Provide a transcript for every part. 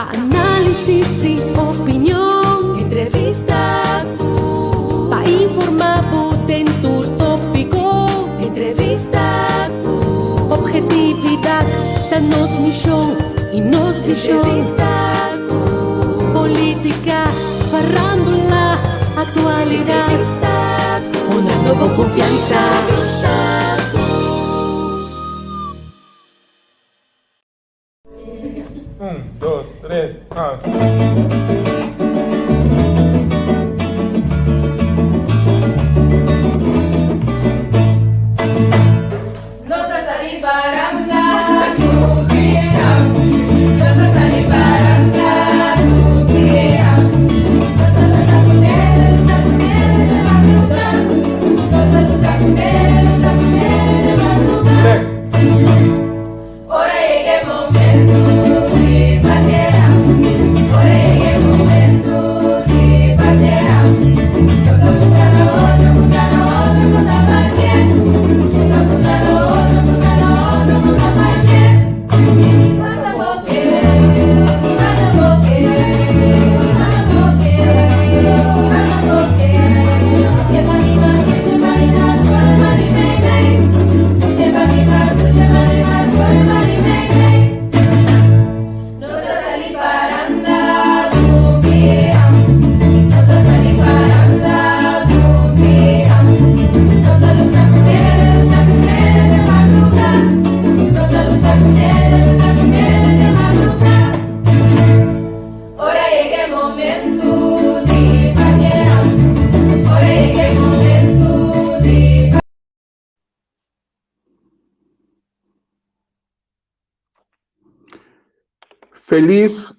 Pa análisis i opinion. Entrevista ku. Pa informá bo den tur tópiko. Entrevista ku. Objetividat ta nos mishon i nos vishon. Entrevista ku. Polítika, farándula, aktualidat. Entrevista ku. Hunando bo konfiansa. Entrevista ku. Un, dos, tres, ah. Nos a sali paranda tur dia. Nos a sali paranda tur dia. Nos a lucha ku nele, lucha ku nele te madruga. Nos a lucha ku nele, lucha ku nele te madruga. Ora yega e momento di patea. Ora yega e momento di patea. Nos ta puntra na otro, puntra na otro ku ta patea. Nos ta puntra na otro, puntra na otro ku ta patea. Manda boke, manda boke, manda boke, manda boke. Ora yega e momento di patea. Ora yega e momento di Felis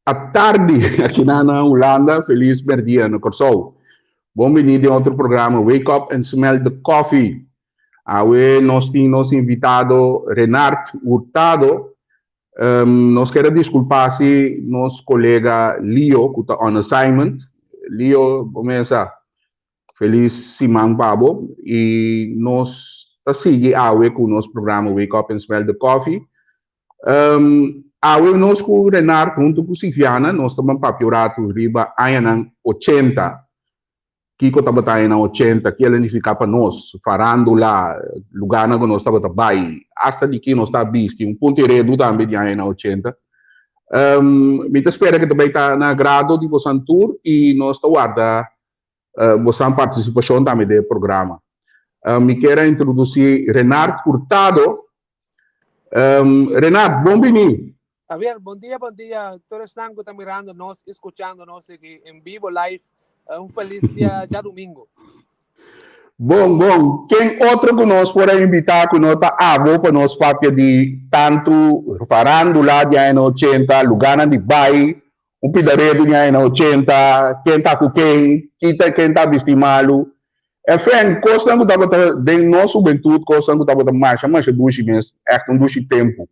atardi aki na na Hulanda, felis merdia na Kòrsou. Bon bini den otro programa Wake Up and Smell the Coffee. Awe nos tin nos invitado Renard Hurtado. Nos kier a disculpa si nos colega Leo cu ta on assignment. Leo, bo mesa. Feliz siman pa bo y nos ta sigui awe cu nos programa Wake Up and Smell the Coffee. Awe nos cu Renard hunto cu Siviana nos ta ban papia un rato riba añanan ochenta. Kiko tabata añanan ochenta, ki el a nifiká pa nos, farándula, lugánan ku nos tabata bai, asta di ki nos ta bisti, un punto i redu tambe di añanan ochenta. Mi ta spera ku ta bai ta na agrado di bosan tur i nos ta warda bosan partisipashon tambe den e programa. Mi kier a introdusí Renard Hurtado. Renard, bon bini. Javier, bon dia, bon dia. Tur esnan ku ta mirando nos i skuchando nos aki en bibo live. Un felis dia djadumingu. Bon, bon. Ken otro ku nos por a invitá ku no ta abo pa nos papia di tantu farándula di añanan ochenta, lugánan di bai, un pida redu di añanan ochenta, ken ta ku ken, kita ken ta bisti malu. Enfin, kosnan ku tabata den nos hubentut, kosnan ku tabata masha masha dushi mes, ègt un dushi tempu.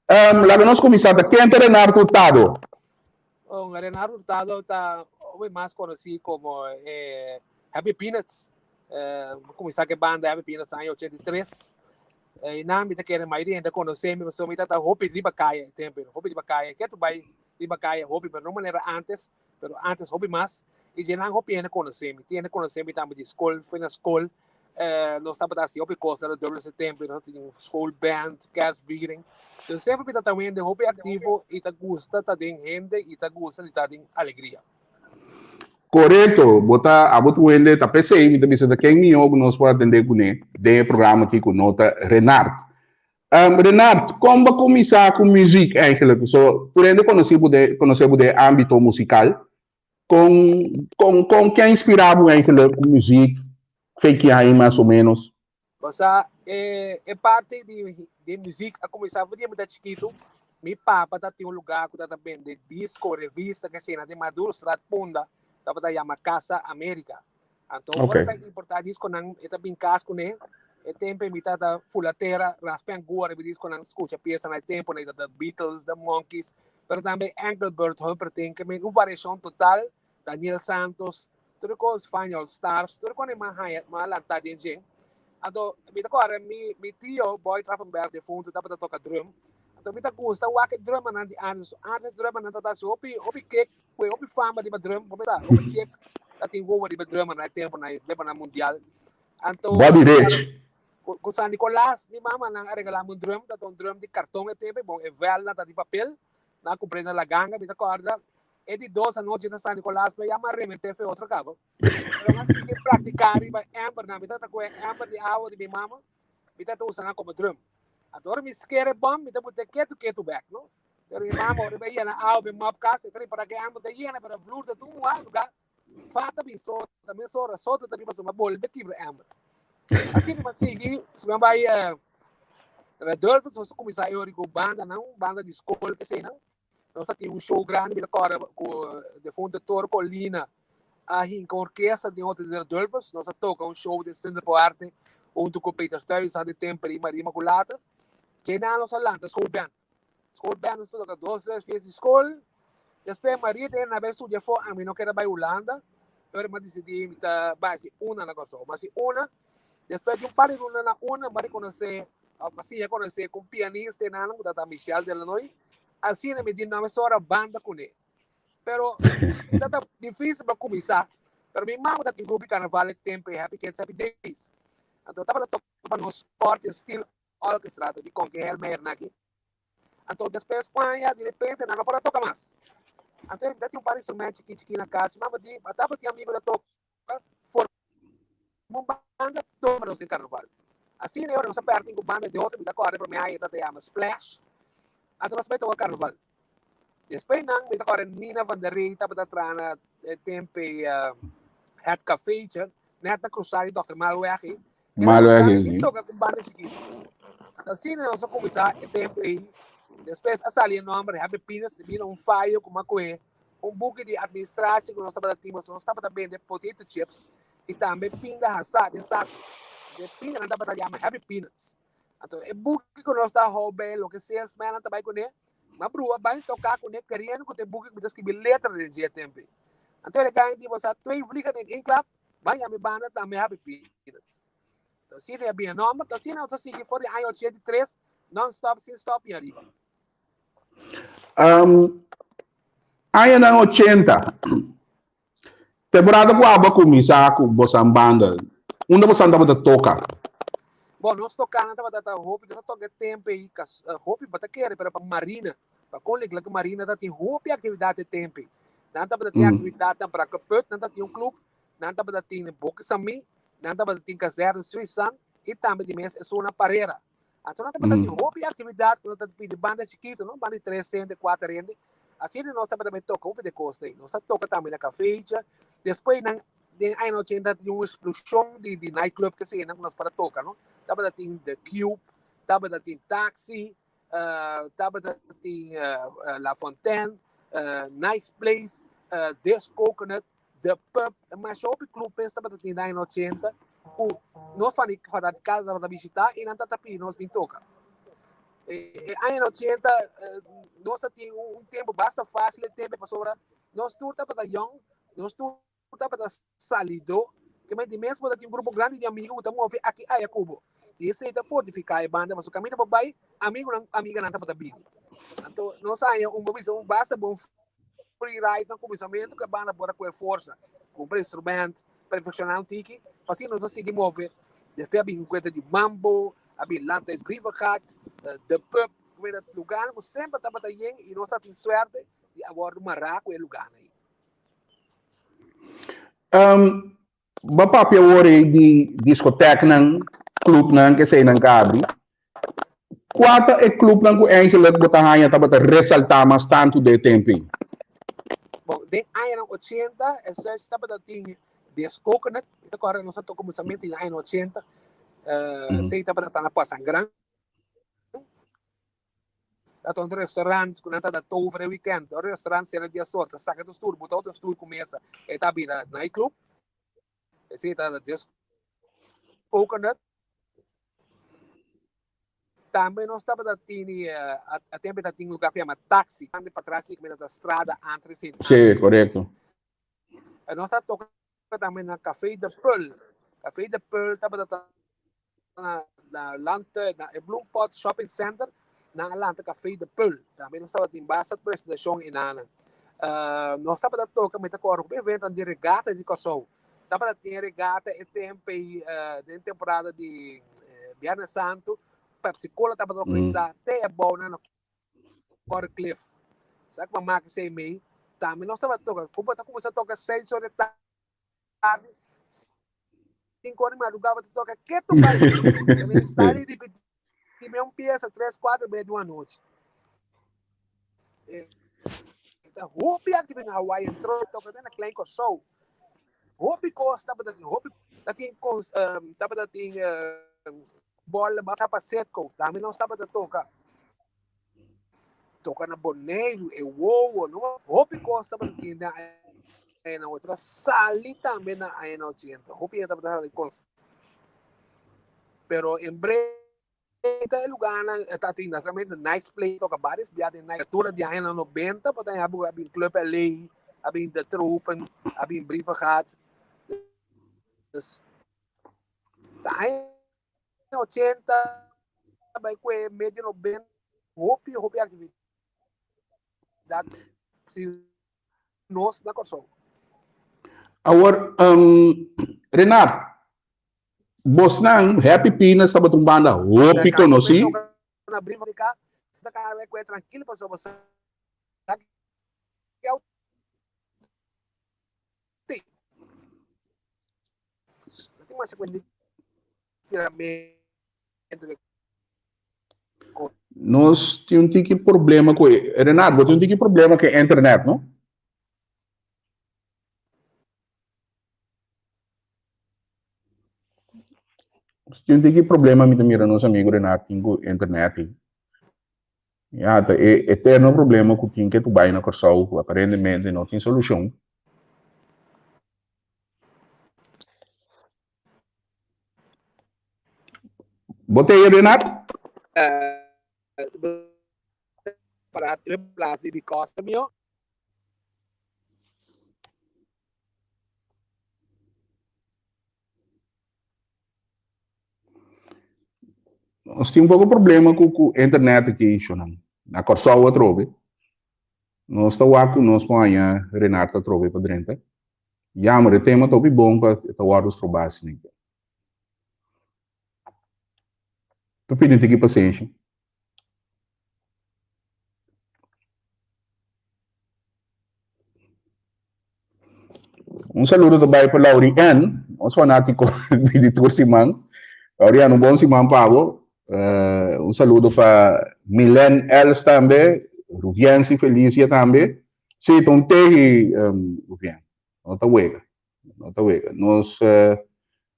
Laga nos kuminsá ta ken ta Renard Hurtado? Bon, Renard Hurtado ta hopi mas konosí komo Happy Peanuts. Mi kuminsá ku e banda Happy Peanuts aña 83. I nan mi ta kere mayoria hende konosé mi pasobra mi tabata hopi riba kaya e tempu ei, hopi riba kaya. Ke bai riba kaya hopi, pero no manera antes, pero antes hopi mas. I dje nan hopi hende konosé mi. Tin hende konosé mi tambe di skol, fui na skol. Nos tabata hasi hopi kos na dubbele september, nos tabatin schoolband, kerstviering. Dus semper mi ta un hende hopi aktivo i ta gusta ta den hende i ta gusta di ta den alegria. Korekto, bo ta abo ta un hende ta p'esei mi ta bisa ta ken mihó ku nos por atendé kuné den e programa aki ku no ta Renard. Renard, kon bo a kuminsá ku muzik eigenlijk? So tur hende konosí bo den konosé bo den e ámbito musikal, Kon kon kon ke a inspirá bo eigenlijk ku muzik? Fe ki aña mas o ménos? Bo sa, e e parti di di muzik a kuminsá for di mi ta chikitu. Mi papa ta tin un lugá ku tabata bende disko, revista, ke asina den Madurostraat Punda, tabata yama Casa America. Anto ora ta importá diskonan, e ta bin kas kuné. E tempu ei mi tabata fula tera, raspa e angua riba e diskonan, skucha piesanan e tempunan ei tabata Beatles, The Monkees, pero tambe Engelbert Humperdinck, men un variashon total, Daniel Santos, tur e kos, Fania All Stars, tur e kos mi a haña, mi a lanta den dje. Anto mi ta kòrda mi mi tio Boy Trappenberg defuntu tabata toka drum. Anto mi ta gusta wak e drummernan di antes. Antes drummernan ta hasi hopi hopi kick, ku hopi fama riba drum, bo sa, hopi chick ta tin wowo riba drummernan e temponan ei, temponan mundial. Anto Bobby Rich. ku San Nicolas mi mamanan a regala mi un drum, ta un drum di karton e tempo ei, bon e velnan ta di papel, nan a kumpr'é na La Ganga, mi ta kòrda e di dos anochi na San Nicolas mi a yama rement'é fe otro kaba. Pero mi a sigui praktiká riba embernan, mi ta ku e ember di awa di mi mama, mi ta usa nan komo drum. Anto ora mi skere bom, mi ta bute ketu ketu bek, no? Pero mi mama ora mi yena awa mi mop kas, e ta ripara ke ember ta yena, pero vloer ta tur muhá lugar. Fata bin sota, mi sora, sota ta bin pasobra mi a bolbe kibra ember. Asina mi a sigui, si mi a bai Radulphus, nos a kuminsá e ora ku bandanan, banda di skol eseinan. Nos a tin un show grandi, mi ta kòrda ku defunto Toro Colina a hinka un orkesta den Hotel de Radulphus. Nos a toka un show den Sint Arte huntu ku Peter Stuyvesant di Temper i Maria Immaculata. Djei nos a lanta school band. School band nos a toka dos, tres fiesta di skol. Despues Maria ta na bai studia afó, ami no kere bai Hulanda. Pero mi a disidí mi ta bai hasi una na Kòrsou. Mi a hasi una, despues di un par di luna na una mi a rekonosé, mi a siña konosé ku un pianista einan ku ta Michel Delanoy. Asina mi di no mesora banda kuné. Pero e ta difícil pa kuminsá. Pero mi mama ta tin grupo di karnaval e tempu e Happy Kids Happy Days. Anto tabata toka pa nos Sport en Steel Orchestra di Konke Helmeyer naki. Anto despues un aña di repente nan no por a toka mas. Anto mi ta tin un par di instrumento chikí chikí na kas. Mi mama di, tabata tin amigu ta toka, forma un banda toka nos den karnaval. Asina e ora nos a pèrdi ku banda di otro, mi ta kòrda e promé aña ta yama Splash. Anto nos bai toka karnaval. Despues nan mi ta kòrda Nina van der Rey tabata traha na e tempu ei Het Cafeetje, nèt na krusá di Dòkter Malweg ei. Malweg ei, sí. Toka ku banda chikitu. Anto asina nos a kuminsá e tempu ei. Despues a sali e nòmber Happy Peanuts, bira un fayo ku mi a kohe un buki di administratie ku nos tabata tin, pasobra nos tabata bende potato chips i tambe pinda hasá den saku. E pindanan tabata yama Happy Peanuts. Anto e buki ku nos ta hou bei loke salesmannan ta bai kuné, mi a bruha bai toká kuné keriendo ku ta e buki ku mi ta skibi letra den dje tempu ei. Anto e gana di bo sa twee vliegen in één klap, bai yama e banda tambe Happy Peanuts. Anto asina e a bini e nòmber, anto asina nos a sigui for di aña 83 non-stop sin stop i ariba. Añanan 80, Temporada ku abo a kuminsá ku bosan banda, unda bosan tabata toka? Bon, nos tokanan tabata ta hopi, nos a toka e tempu ei, kas hopi bo ta kere, pero pa Marina, pa Koninklijke Marina tabatin hopi aktividat e tempu ei. Nan tabata tin aktividatnan pa Rakeput, nan tabatin un klup, nan tabata tin Boki Samí, nan tabata tin Kazerne Suisan i tambe di mes esun na Parera. Anto nan tabata tin hopi aktividat ku nan ta pidi banda chikitu, no? Banda di tres hende, kuater hende. Asina nos tabata bai toka hopi di kos ei. Nos a toka tambe na kafeitje. Despues nan den añanan ochenta tin un eksploshon di di nightclub ke nan ku nos para toka, no? Tabata tin The Cube, tabata tin Taxi, tabata tin La Fontaine, Nice Place, This Coconut. The Pub, masha hopi club mes tabata tin den añanan ochenta ku nos fanaticada tabata bishita i nan tabata pidi nos bin toka. E añanan ochenta nos a tin un tempu basta fácil e tempu pasobra nos tur tabata yòn, nos tur tabata salidó, ke men di mes bo ta tin un grupo grandi di amigu ku ta move aki aya ku bo i esei ta fortifiká e banda pasobra kaminda bo bai amigunan amiganan tabata bini. Anto nos a haña un bo bisa un basta bon free ride na kuminsamentu ku e banda por a kue forsa, kumpra instrument, perfekshoná un tiki, pa asina nos a sigui move. Despues a bin kuenta di mambo, a bin Landhuis Brievengat, The Pub, ku lugánan ku semper tabata yen i nos a tin suerte di a wòrdu mará ku e lugánan ei. Bo a papia awor ei di diskoteknan, klupnan, keseinan ka abri. Kua ta e klupnan ku eigenlik bo ta haña tabata resaltá mas tantu den e tempu ei? Bon, den añanan ochenta e search tabata tin Des Coconut, mi ta kòrda nos a toka kuminsamentu den añanan ochenta, esei tabata ta na Pasangran. Ta un restaurant ku nan ta da tover e weekend. Un restaurant sera dia sort, ta saka tur stoel, buta otro stoel ku mesa. E ta bira nightclub. Esei ta Des Coconut. Tambe nos tabata tini, a tempo ta tin lugar ku yama Taxi, tambe patras si ta Strada antes Sí, korekto. Nos ta toka tambe na Café de Pearl. Café de Pearl tabata na na Land, na e Bloempot Shopping Center. Nan a lanta Café de Peul. Tambe nos tabatin basta presentashon enanan. Nos tabata toka, mi ta kòrda ku eventonan di regata di Kòrsou. Tabata tin regata e tempu ei den temporada di Biernes Santu. Pepsi Cola tabata organisá te abou nan na Kòrda Cliff. Sa ku mama esei mei. Tambe nos tabata toka. Ku bo ta kuminsá toka seis ora di tardi, sinku ora di madrugá bo ta toka ketu bai. Mi sta di ripití un piesa tres, kuater bes di un anochi. Ta hopi aktividat na Hawaiian Troy toka te na Klein Kòrsou. Hopi kos tabata tin, hopi tatin tabata tin bòl basa pa Setco, tambe nos tabata toka. Toka na Boneiru, e wowo, no? Hopi kos tabata tin den añanan ochenta. Ta sali tambe na añanan ochenta. Hopi hende tabata sali kons. Pero en breve e lugarnan ta tin naturalmente Nice Play toka varios bia den night. Tur di añanan 90 pa ta a bin Club LA, a bin The Tropen, a bin Brievengat. Dus ta aña 80 bai kue medio 90 hopi hopi aktividat si nos na Kòrsou. Awor, um, Renard, bosnan Happy Peanuts tabata un banda hopi konosí. Na Brievengat ta kaba kue trankil pasobra bo sa Sí. No tin masha cuenta tiramento de Nos tin un tiki problema ku e. Renato, bo tin un tiki problema ku e internet, no? Nos tin un tiki problema, mi ta mira nos amigo Renato tin ku internet. Ya, ta e eterno problema ku tin ke tu bai na Kòrsou ku aparentemente no tin solushon. Bo ta ei, Renat? Para reemplace di costa mio. Nos tin un poko problema ku ku internet aki, shonan. Na Kòrsou atrobe. Nos ta wak ku nos por haña Renard atrobe pa drenta. Jammer, e tema ta hopi bon pa e ta wòrdu strobá asina aki. Ta pidi un tiki pasenshi. Un saludo ta bai pa Lauri N, nos fanátiko di tur siman. Lauri N, un bon siman pa bo. Uh, un saludo pa Milen Els tambe, Ruviensi Felicia tambe. Sí, ta un tehi, um, Ruvien. No ta wega. No ta wega. Nos, uh,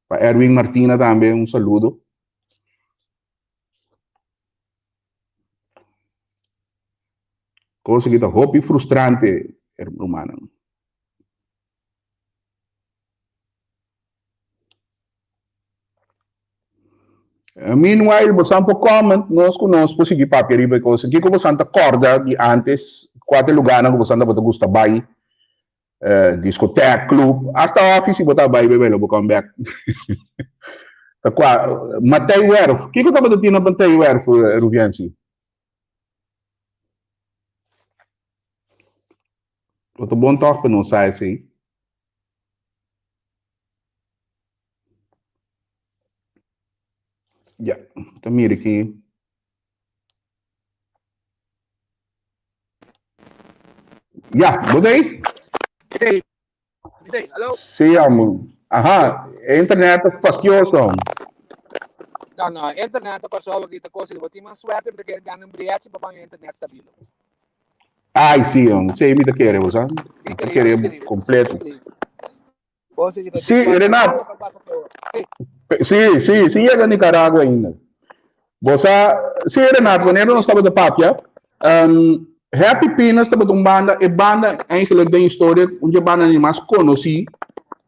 pa Erwin Martina tambe, un saludo. Cosa ki ta hopi frustrante, rumannan. Eh, meanwhile, bosan por comment nos ku nos por sigui papia riba e cosa. Kiko bosan ta kòrda di antes? Kua ta e lugarnan ku bosan tabata gusta bai? Eh, discotheek, club, hasta office si bo ta bai bebe lo bo come back. Ta kua Matei Werf. Kiko tabata tin na Matei Werf, eh, Ruviensi? Lo ta bon toch pa nos sa esei. Ja, ta mira ki. Ja, bo dei? Hey, hey, hallo. Sí, amo. Aha, internet ta fastioso. No, no, internet ta Kòrsou aki ta kos, bo tin mas suerte mi ta kere gana un brièchi pa ban internet stabilo. Ai, sí, amo. Sí, mi ta kere, bo sa. Mi ta kere completo. Sí, Renat. Sí, sí, sí llega Nicaragua ainda. Bo sa, sí, Renat, wanneer nos tabata papia, um, Happy Peanuts tabata un banda, e banda eigenlijk den historia, un dje banda ni mas konosí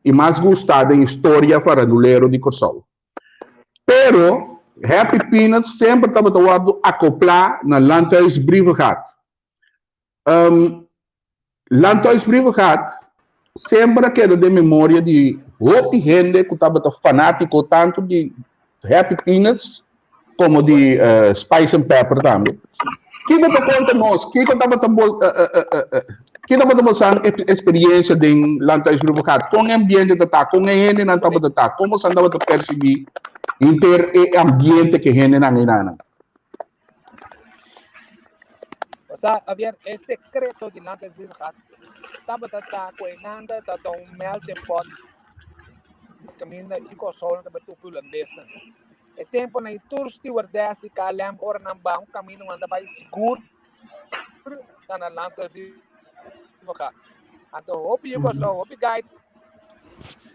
i mas gustá den historia farandulero di Kòrsou. Pero Happy Peanuts semper tabata wòrdu akoplá na Landhuis Brievengat. Um, Landhuis Brievengat semper a keda den memoria di hopi hende ku tabata fanátiko tantu di Happy Peanuts komo di uh, Spice and Pepper tambe. Kiko ta konta nos? Kiko tabata bo Kiko tabata bosan experiencia den Landhuis Brievengat? Kon e ambiente ta ta? Kon e hendenan tabata ta? Kon bosan tabata persibí henter e ambiente ku e hendenan einanan? Osea, Javier, e secreto di Landhuis Brievengat tabata ta ku einan ta ta un melting pot kaminda i Kòrsounan tabata tupi hulandesnan. E temponan ei tur stewardess di KLM ora nan baha un kaminda nan ta bai sigur ta na Landhuis Brievengat. Anto hopi yu Kòrsou, hopi gai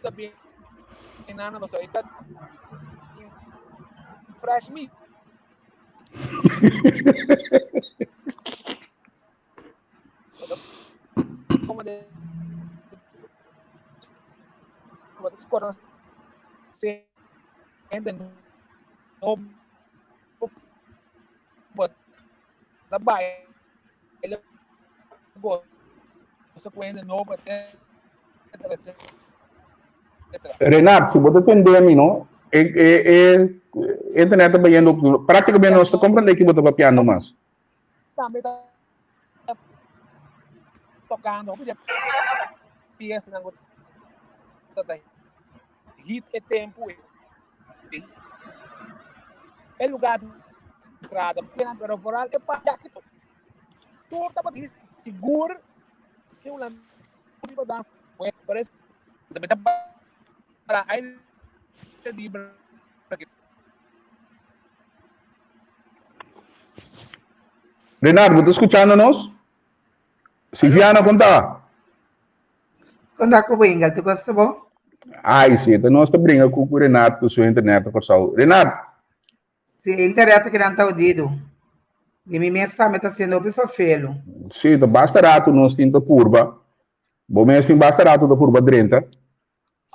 ta bin einan pasobra ei ta tin fresh meat. Como de Como de score hende no ta baila gosa ku hende nobo etcetera etcetera. Renat, si bo ta tende mi, no? E, e, e internet ta bayendo, prácticamente no ta comprende ki bo ta papiando mas. Tambe ta tocando hopi de pieza ku ta ta hit e tempo ei. E lugar de entrada, pena, pero vooral e pa tur tabata sigur di un riba dan por eso tambe ta para aire libre. Renard, bo ta escuchando nos? Silviana, conta. Conta ku Winga, tu gosta bo? Ai, sí, ta nos ta bringa ku ku Renard ku su internet ta Kòrsou. Renard. Sí, internet ki nan ta odido. Di mi mes tambe ta siendo hopi fafelu. Sí, ta basta rato nos tin ta purba. Bo mes tin basta rato ta purba drenta.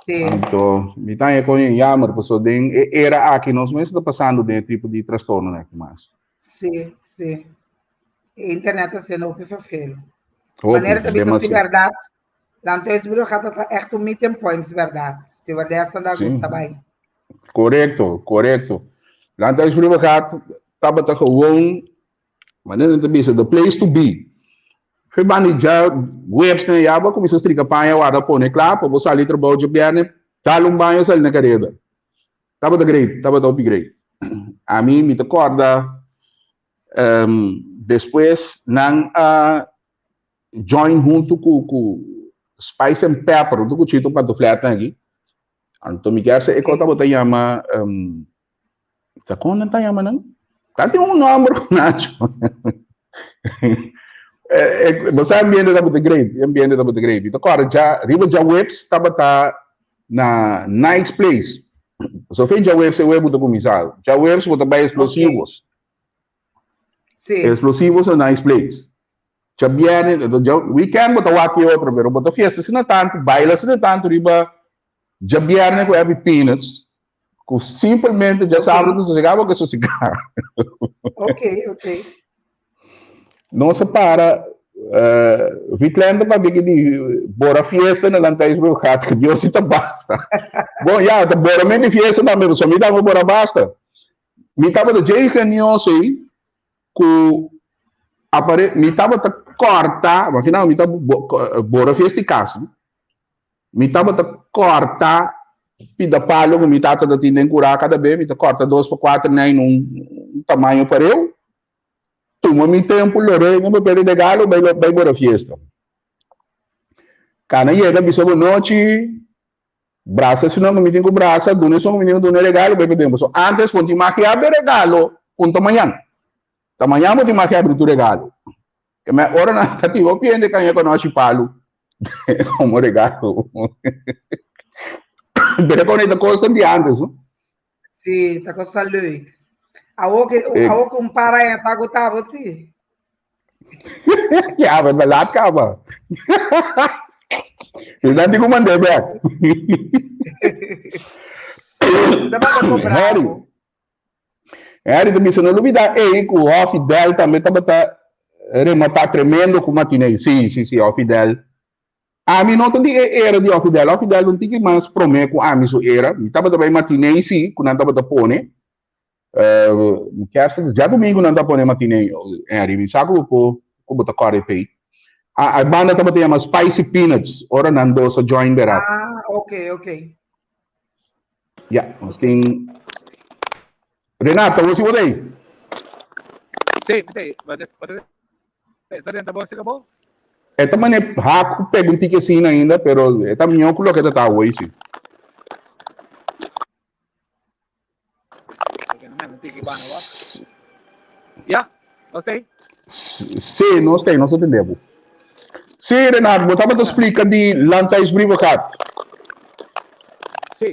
Sí. Anto, mi ta haña kon jammer, paso den e era aki nos mes ta pasando den e tipo di trastorno aki mas. Sí, sí. E internet ta siendo hopi fafelu. Manera ta bisa si berdad, Landhuisbureau gaat ta echt un meeting point, berdad. Stewardess da gusta bai. Correcto, correcto. Landhuisbureau gaat tabata gewoon, manera ta bisa, the place to be. Fe bani ja webs ne ya bo kumisa strika paña warda pone kla pa bo sali trabou djabierne, dal un baño sali na kareda. Tabata great, tabata hopi great. Ami mi ta korda um, despues nan a join huntu ku ku Spice and Pepper, huntu ku Chito Pantoflet aki. Anto mi kier sa e kos tabata yama um, ta kon nan ta yama nan? Ta tin un nomber ku Nacho. Bo sa ambiente tabata great, e ambiente tabata great. Mi ta kòrda dja riba djaweps tabata na Nice Place. So fin djaweps e web bo ta kuminsá. Djaweps bo ta bai Explosivos. Sí. Explosivos na Nice Place. Djabièrnè, weekend bo ta wak e otro, pero bo ta fiesta asina tantu, baila asina tantu riba djabièrnè ku Happy Peanuts, ku simpelmente djasabra ta sosegá bo ke sosegá. Ok, ok. Nos a para, uh, Vitlen ta papia ki di bora fiesta na Landhuis Bruggat, ku Dios si ta basta. Bon, ya, ta bora mente fiesta tambe, so mi tambe bora basta. Mi tabata dje ingenioso ei, ku apare mi tabata kòrta, imagina mi ta bora fiesta di kas, mi tabata kòrta pida palo ku mi tata ta tin den kurá kada be, mi ta kòrta dos pa kuater nèi na un tamaño pareu, tuma mi tempu lor'é den papel di regalo bai bai bora fiesta. Kana yega bisa bonochi, brasa esnan ku mi tin ku brasa, duna esun ku mi tin ku duna e regalo bai paden. Pasobra antes bo tin mag yabri e regalo un ta mañan. Ta mañan bo tin mag yabri tur regalo. Ke me ora nan ta tin hopi hende kaña konoshi palu komo regalo. Pero kon e ta kosnan di antes, no? Sí, ta kosnan leuk. Awor ke, awor ke un par aña sa gotá bo, sí. Ya, pero laat kaba. Dus nan tin ku mand'é bèk. Tabata Harry. bravo. Harry ta bisa no lubida ei ku Hofi Del tambe tabata rematá tremendo ku matiné. Sí, sí, sí, Hofi Del. Ami no ta di e era di Hofi Del. Hofi Del un tiki mas promé ku ami su era. Mi tabata bai matiné sí, ku nan tabata pone. Uh, kerst, djadomingo nan ta pone matine en mi sa ku ku ku bo ta kore pei. A, a banda tabata yama Spicy Peanuts, ora nan dos a join berat. Ah, ok, ok. Ja, nos tin Renata, você por aí? Sí, sí, está bom, está bom? Esta mané haku pega un tiki asina ainda, pero esta mihó ku loke ta ta hoy, sí. Ja, nos tei? Sí, nos tei, nos atendé bo. Sí, Renat, bo tabata splika di Landhuis Brievengat. Sí,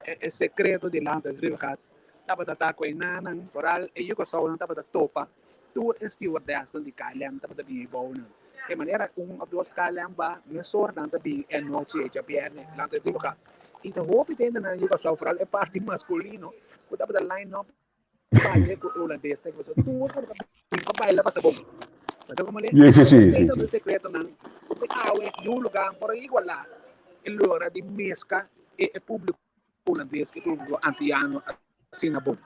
e, e sekreto di Landhuis Brievengat tabata ta ku e nanan, vooral e Yugosounan tabata topa tur e stewardessnan di KLM tabata bin eibounan. E manera un of dos KLM ba, mesora nan ta bin e anochi e djabierne Landhuis Brievengat. I ta hopi tende nan yu Kòrsou, foral e parti maskulino, ku tabata line up baile ku e hulandesnan, pasobra tur tabata bin pa baila pasa bon. Bo ta komprende? Sí, sí, sí, Esei sí, tabata sí. e sekretonan ku te awe niun lugá por a igualá e logra di meska e e públiko hulandes ku e públiko antiano asina bon.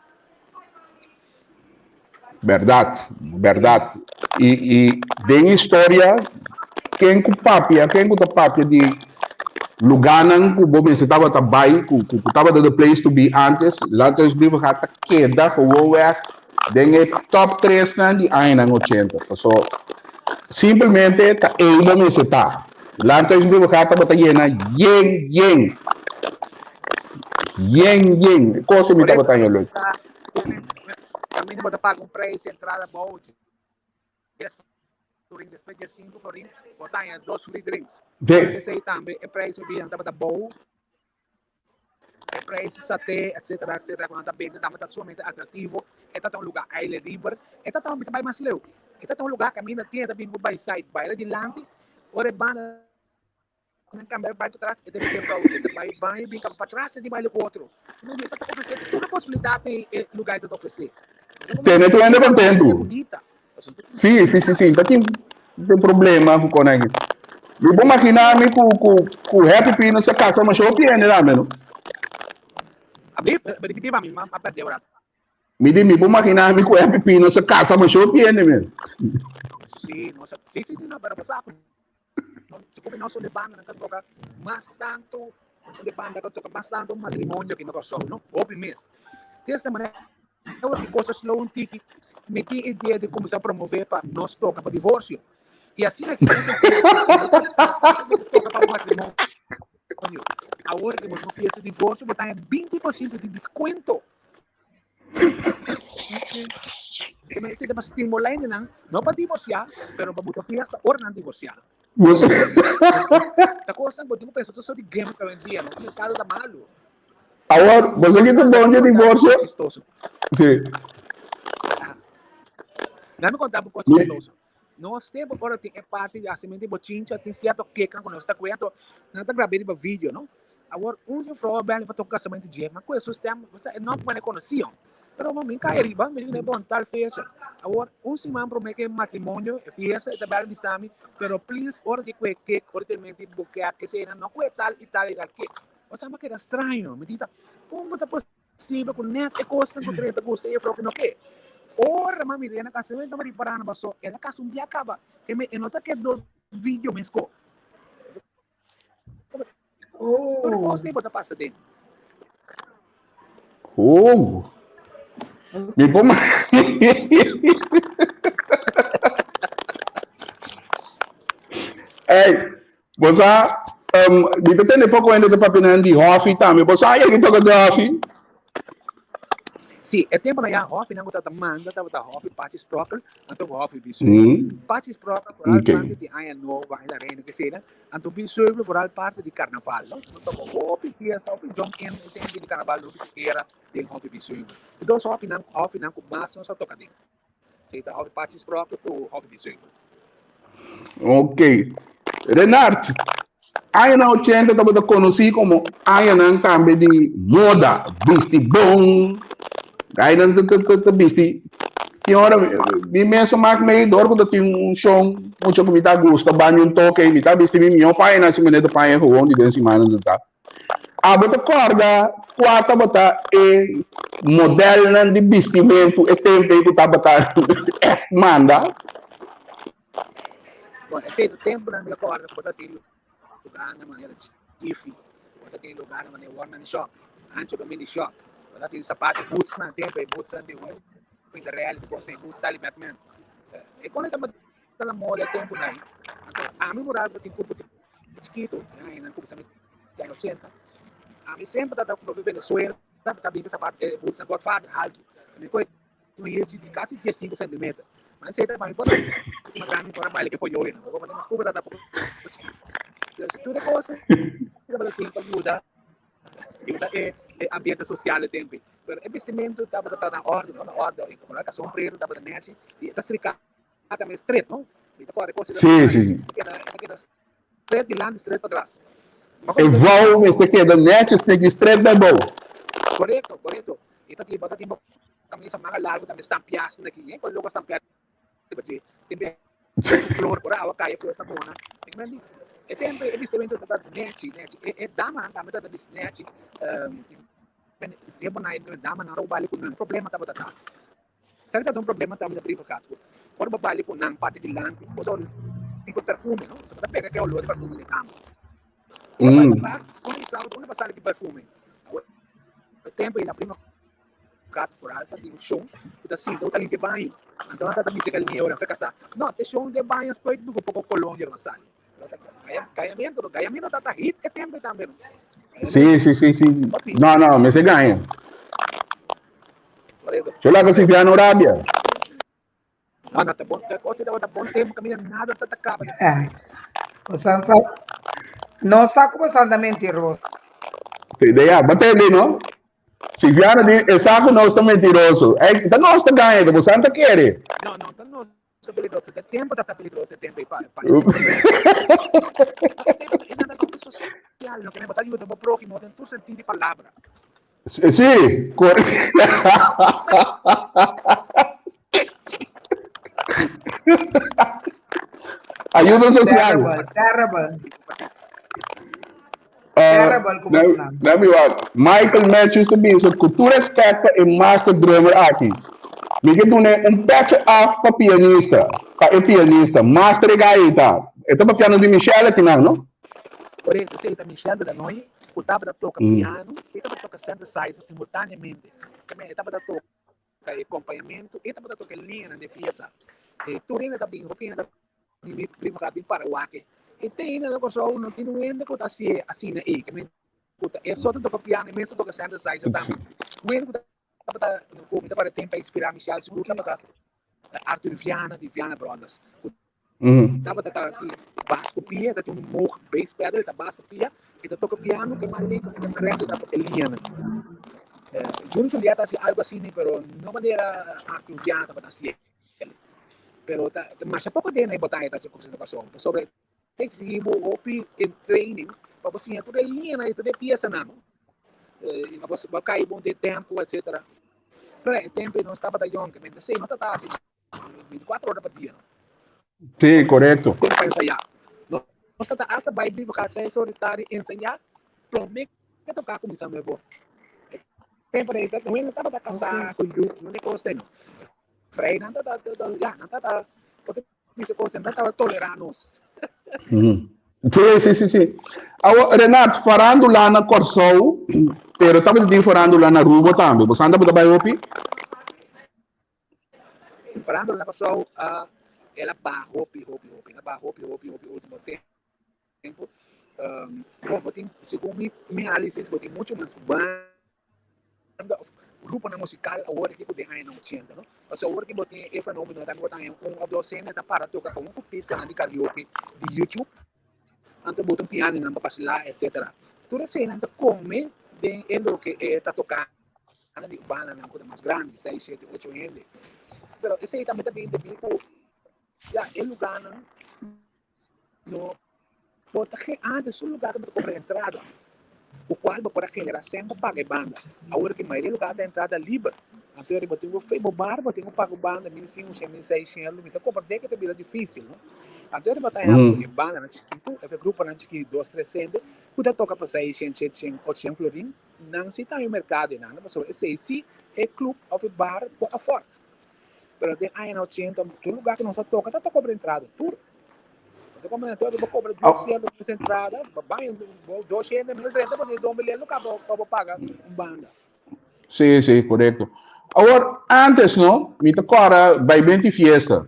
Bèrdat, bèrdat. I, i den historia, ken ku papia, ken ku ta papia di lugánan ku bo mester tabata bai, ku, ku, ku tabata the place to be antes, Landhuis Brievengat ta keda gewoonweg den e top tresnan di añanan ochenta. Paso, simplemente ta ei bo mester ta. Landhuis Brievengat tabata yena yen yen. Yen yen. Kos mi tabata haña leuk. Caminda bo ta paga un prijs di entrada bou dies florin, despues dies sinku florin bo ta haña dos free drinks. De. Esei tambe e prijs di bida tabata bou, e prijs di saté etcetera etcetera ku nan ta bende tambe ta sumamente atractivo. E ta ta un lugar aire liber, e ta ta un bai mas leu. E ta ta un lugar caminda tin e ta bin ku bai side baila dilanti ora e banda Nan cambia bai patras, e ta bisa vrouw, e ta bai baño bin camba patras e di baile cu otro. No, e ta ofrece tur e posibilidad e e lugar ta ofrece. Tene tu hende contento. Sí, sí, sí, sí. Ta tin tin problema cu con aki. Mi bo imagina mi cu cu cu Happy Pino sa casa ma show tiene dame no. Abi, repeti pa mi, ma perde un rato. Mi di mi bo imagina mi cu Happy Pino sa casa ma show tiene men. Sí, no, sí, sí, no, pero pasa Si ku nos de banda nan ta toka mas tantu de banda ta toka mas tantu matrimonio ki na Kòrsou no hopi mes. Di esta manera ora ki kos a slow un tiki mi tin idea di kuminsá promové pa nos toka pa divorsio i asina ki den sentido ku si bo ta toka pa matrimonio awor ki bo no fiesta divorsio bo ta haña 20% di deskuento. E mester sirbi pa stimulá hendenan, no pa divorsiá, pero pa buska fiesta ora nan divorsiá. Ta kosnan ku bo tin ku pensa tur sort di gimmick awendia, no? Merkado ta malu. Awor, bo sa ki ta bon dje divorsio? Chistoso. Sí. Dame konta bo kos chistoso. Nos tempu ora tin e parti di hasimentu di bochincha tin sierto kekan ku nos ta kué anto nan ta grab'é riba video no. Awor un juffrouw a bèlmi pa toka kasamentu dje ma ku e su stèm osea e no pone konosí pero mi kai riba mi di bon tal fecha. Awor un siman promé ku e matrimonio e fiesta e ta bèlmi bisa mi pero please ora di kue kek ora di menti bukèt kesei nan no kue tal i tal i tal kek. Osea mi a keda straño mi di ta kon ta Siba ku net e kosnan ku Trey ta gusta e juffrouw ku no ke. Ora m'a mir'é na kasamentu m'a ripará na paso el a kasa un bia kaba. E me e no ta ke dos video mesko. Tur Oh. kos ei bo ta pasa den. Oh. Mi por ma Ey, Bo sa, um, mi ta tende poko hende ta papia nan di hofi tambe. Bo sa yaki toka di hofi? Sí, e tempo na ya hofi nan ku tabata manda tabata hofi Pachi Sprokkel, anto ku hofi Bisuivel. Pachi Sprokkel vooral parte di Aña Nobo, Aña la Reina, kesena, anto Bisuivel vooral parte di Carnaval, no? Nos toka hopi fiesta, hopi jump in e tempo di Carnaval, hopi era den hofi Bisuivel. E dos hofinan, hofinan ku mas nos a toka den. Sí, ta hofi Pachi Sprokkel ku hofi Bisuivel. Ok. Renard, añanan 80 tabata konosí komo añanan tambe di moda, bisti bon, gainan ta ta ta ta bisti. Tin ora mi mes a mak mei dor ku ta tin un shon mucha ku mi ta gusta bani un toke mi ta bisti mi mihó pañanan si manera ta paña gewoon di den simannan ta. Abo ta kòrda kua tabata e. modelnan di bistimentu e tempu ei ku tabata ègt manda? Bon, esei ta tempunan mi ta kòrda ku bo ta tin lugar na manera Jiffy, bo ta tin lugar na manera Warman Shop, Ancho Domini Shop, bo ta tin sapato boots na tempu e bootsnan di un Pinterelli ku kos ei, boots sali Batman. E kon e tabata la moda e tempunan ei. Anto ami moral bo tin kurpo chikitu, ya nan kuminsá mi di aña ochenta, ami semper ta ta Venezuela ta bin ku sapato e bootsnan Godfather haltu. Mi kohe Un hielchi di kasi diesinku sentimeter. Ma esei ta pa mi por mas grandi por a baila ke poyoyo no. Pasobra mas kuba ta ta poko chikitu. Dus tur e kos tabata tin pa yuda yuda e e ambiente sosial e tempu ei. Pero e bestimentu tabata ta na orde no, na orde. I komo kason pretu tabata nechi i e ta strika tambe stret no. Mi ta kòrda e kos ei Sí, sí, sí. ta keda ta keda stret dilanti stret patras. E vou mester keda nechi steki stret bij bou. Korekto, korekto. E ta tin bo ta tin bo Camisa manga largo tambe stampiá asina aki, eh, con loco stampiá riba dje. Tin be flor por awa cay, e flor ta mona. Ik men di, e tempo e bistimento ta nechi, nechi. E, e damanan tambe ta bisti nechi. Um, tempo na e damanan ro bali cu nan problema tabata ta. Sa ta un problema tambe na privacat cu ora bo bali cu nan parti dilanti, bo ta tipo perfume, no? So bo ta pega ke olor di perfume den cama. Ora bai patras, ora di sábado, unda bo sali ki perfume? E tempo ei na prima Kat foral ta tin un shon ku ta sinta ku ta limpia baño. Anto nan ta bisa kel mihor nan frekasá. No, te shon den baño spuit duku poko kolonia riba sali. Gayamento, gayamento ta ta hit e tempo tambe no. Sí, sí, sí, sí. No, no, mester gaña. Yo laga Silviano rabia. No, no, ta bon, ta cosa ta bon tempo caminda nada ta ta caba. Eh. O san sa no sa como san ta mentiroso. Sí, de ya, bate no? Silviano di e sa ku nos ta mentiroso. Eh, ta nos ta gaña, ku bosan ta kere. No, no, ta nos ta peligroso. Ta tempo ta ta peligroso e tempo pa pa. E nada como social, no que ta ayuda bo prójimo den tu sentido de palabra. Sí, correcto. Ayuda social. Terrible, terrible. Terrible como uh, Let me walk. Michael Matthews te bisa ku tur respect pa e master drummer aki. Mi ke dune un petje af pa pianista, pa e pianista. Master e gai ta. E ta pa piano di Michelle aki nan, no? Correcto, sí, ta Michelle de Lanoy, ku tabata toka piano i tabata toka synthesizer simultaneamente. Tambe e tabata toka e acompañamento i tabata toka e liñanan di e piesa. E tur hende ta bin, hopi hende ta bin prima ta bin para wak. E te hende na Kòrsou no tin un hende ku ta hasié asina ei, ke men ku ta e so ta toka piano i mes ta toka synthesizer tambe. Un hende ku tabata ku mi ta para tempu a inspirá Michelle sigur tabata Arthur Viana di Viana Brothers. Tabata ta tin bas ku pia, ta tin un moog bass pedal, ta bas ku pia, e ta toka piano, ke mas lento, e resto ta toka liñanan. Junior Julieta hasi algo asina, pero no manera Arthur Viana tabata hasié. Pero ta masha poko den e botaya ta hasi kos na Kòrsou, pasobra e ta eksigi bo hopi en training pa bo siña tur e liñanan i tur e piesanan. I pa bo kai bon den tempo, etcetera. Pero e tempo ei nos tabata yòn, ke mente esei no ta ta hasi. 24 ora pa dia. Sí, correcto. Como pa ensayá. Nos ta hasta bai brief ka 6 ora di tardi ensayá promé que tocar kuminsá nuevo. Tempo de no no tabata kasá ku yu, no de kos no. Vrij nan ta ya, nan ta porque bisa kos nan ta tolerá nos. Sí, sí, sí, sí. Awo, Renat, farándula na Kòrsou, pero tabata tin farándula na Aruba tambe. Bo tabata bai hopi? Farándula na Kòrsou el a baha hopi hopi hopi el a baha hopi hopi hopi último tempu. Bon bo tin segun mi mi análisis bo tin muchu mas banda òf gruponan musikal awor aki ku den añanan ochenta no. Pasobra awor ki bo tin e fenómeno tambe bo ta haña un òf dos hende ta para toka ku un pistanan di karaoke di YouTube anto bo ta un pianonan pa basilá etcetera. Tur eseinan ta kome den e loke e ta toka. Ana di bandanan ku ta mas grandi, seis, shete, ocho hende. Pero esei tambe ta bin debí ku ya e lugánan no por ta ge antes su lugá tabata kobra entrada, ku kual bo por a generá sèn pa paga e banda. Awor ki mayoria lugá ta entrada liber. Anto riba tin ku fe bo bar bo tin ku paga un banda 1500, 1600, mi ta komprendé ku ta bira difísil, no? Anto riba ta haña ku e bandanan chikitu, e gruponan chikit, dos, tres hende, ku ta toka pa 600, 700, 800 florin. Nan si ta un merkado ei nan, pasobra esei si e club of e bar por afford. Pero den añanan ochenta tur lugar ku nos a toka ta kobra entrada, tur. Bo ta kobra entrada, bo kobra dies sènt mes entrada, bo bai dos hende mes drenta bo don bilé lugar pa bo paga un banda. Sí, sí, korekto. Awor, antes no, mi ta kòrda bai benti fiesta.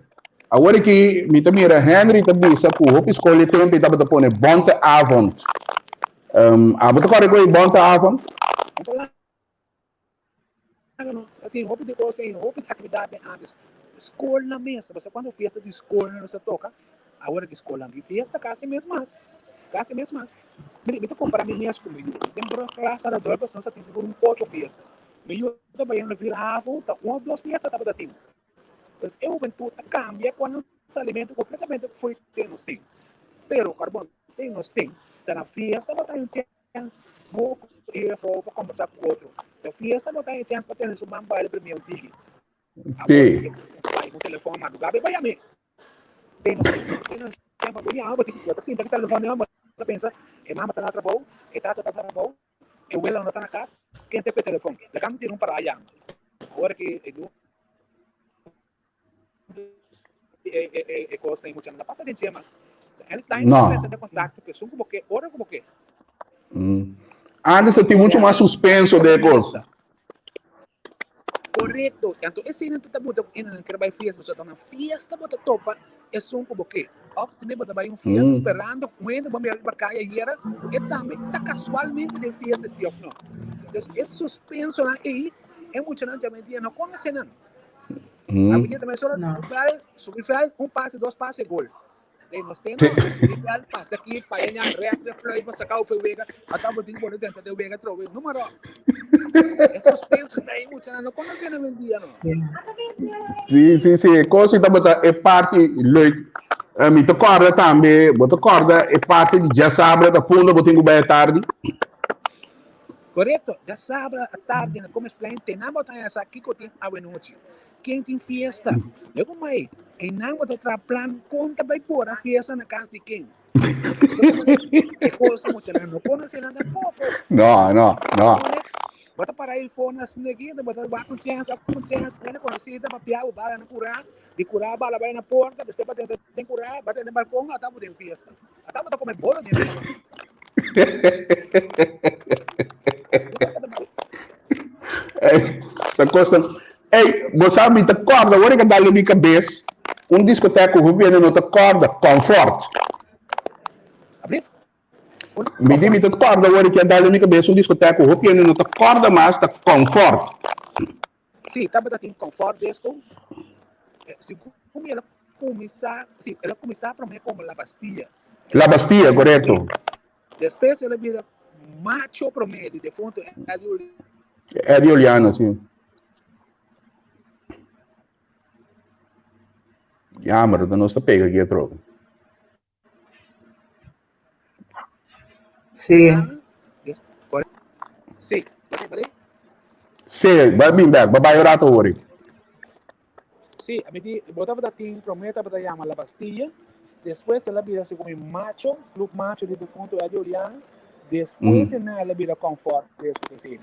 Awor aki mi ta mira Henry ta bisa ku hopi skol e tempu e tabata pone bonte avond. Um, abo ta kòrda ku e bonte avond? No, tin hopi di kos ei, hopi aktividat den antes. Skolnan mes, pasobra kuando fiesta di skolnan nos a toka, awor aki skolnan di fiesta kasi mes mas, kasi mes mas. Mira, mi ta kompara mi mes ku mi yu. Den brugklas na Radolfus nos a tin sigur un ocho fiesta. Mi yu ta bai na vier havo, ta un of dos fiesta tabata tin. Pues e hubentut a kambia ku nan salimentu kompletamente fo'i te nos tin. Pero karbon te nos tin, ta na fiesta bo ta un chèns bo ku e juffrouw pa kombersá ku otro. Na fiesta bo ta un chèns pa tene su man baila primé un tiki. Sí. Bai ku telefòn madrugá bai bai mi. Te nos tin, te nos tin pa bo yama bo tin bo ta sinta ku telefòn den man bo ta pensa e mama ta na trabou, e tata ta na trabou, e wela no ta na kas, ken ta ku e telefòn? Laga mi tira un pará yama. Awor ki e du e e e kos ta mucha no ta pasa den dje mas. Anytime No. bo ta kontakto ku esun ku bo ke, ora ku bo ke. Mm. Antes a tin mucho mas suspenso de kos. Korekto. Anto esei nan ta buta ku nan kere bai fiesta, pasobra ta na fiesta bo ta topa esun ku bo ke. Òf tambe bo ta bai un fiesta sperando ku hende bo mira riba kaya ayera, e tambe ta kasualmente den fiesta si òf no. Entonces e suspensonan ei e muchanan djawendia no konosé nan. Awendia ta mesora subi vèlt, subi vèlt, un pase, dos pase, gol. Ei nos tin no, subi vèlt, pasa aki, pa allá, rèks de fluit, pa saka ofe wega, ata bo tin pone dentro de wega trobe, número. E suspenso na ei muchanan no konosé nan awendia no. Sí, sí, sí, e kos ei tabata e parti leuk. Mi ta kòrda tambe, bo ta kòrda e parti di djasabra ta punda bo tin ku bai atardi? Korekto, djasabra atardi na Comisplein te nan bo ta haña sa kiko tin awenochi. Ken tin fiesta? Yo ku mai, einan bo ta traha plan kon ta bai pora fiesta na kas di ken. E kos ta muchanan no konosé nan tampoko. No, no, no. Bo ta para ei for na snegi, bo ta wak un chèns, wak un chèns, hende konosí ta papia bo bala na kurá, di kurá bala bai na porta, despues bo ta drenta den kurá, bo ta drenta den balkon, ata bo den fiesta. Ata bo ta kome bolo den fiesta. Ey, ta kosta. Ey, bo sa mi ta kòrda ora ku a dal mi kabes un diskotèk ku hopi hende no ta kòrda, Comfort. Mi di mi ta kòrda ora ku a dal mi kabes un diskotèk ku hopi hende no ta kòrda mas ta Comfort. Sí, tabata tin Comfort Disco. Segun mi el a kuminsá, sí, el a kuminsá promé komo La Bastilla. La Bastilla, korekto. Despues el a bira macho promé di defunto Eddie Oliano. Eddie Oliano, sí. Jammer, dat nos ta pega aki atrobe. Sí. Sí. Sí, bai bin bek, bai bai un rato hori. Sí, a mi di, bo tabata tin promé tabata yama La Bastilla, despues el a bira segun mi Macho, Club Macho di defunto Eddie Oriana, despues mm. el a bira Comfort, despues sí.